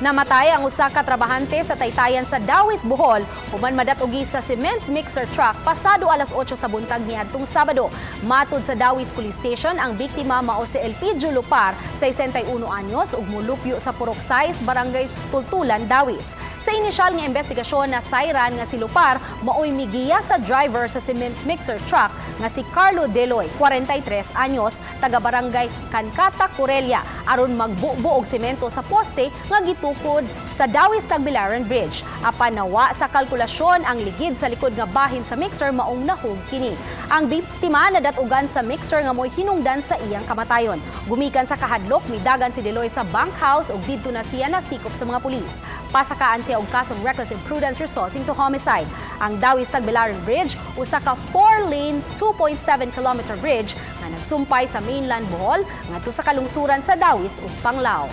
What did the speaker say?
Namatay ang usa ka trabahante sa Taytayan sa Dawis, Bohol, human madat-ogi sa cement mixer truck pasado alas 8 sa buntag niadtong Sabado. Matud sa Dawis Police Station, ang biktima mao si Elpidio Lupar, 61 anyos, ug mulupyo sa Purok 6, Barangay Tultulan, Dawis. Sa inisyal nga investigasyon, nasayran nga si Lupar maoy migiya sa driver sa cement mixer truck nga si Carlo Deloy, 43 anyos, taga Barangay Kankata, Corelia, aron magbubo og semento sa poste nga gitukod sa Dawis Tagbilaran Bridge. Apan nawa sa kalkulasyon ang ligid sa likod nga bahin sa mixer, maong nahug kini. Ang biktima nadatugan sa mixer nga mo'y hinungdan sa iyang kamatayon. Gumikan sa kahadlok, midagan si Deloy sa bunkhouse ug didto na siya nasikop sa mga pulis. Pasakaan siya og kasong reckless imprudence resulting to homicide. Ang Dawis Tagbilaran Bridge usa ka 4-lane 2.7-kilometer bridge nga nagsumpay sa mainland Bohol ngadto sa kalungsuran sa Dawis ug Panglao.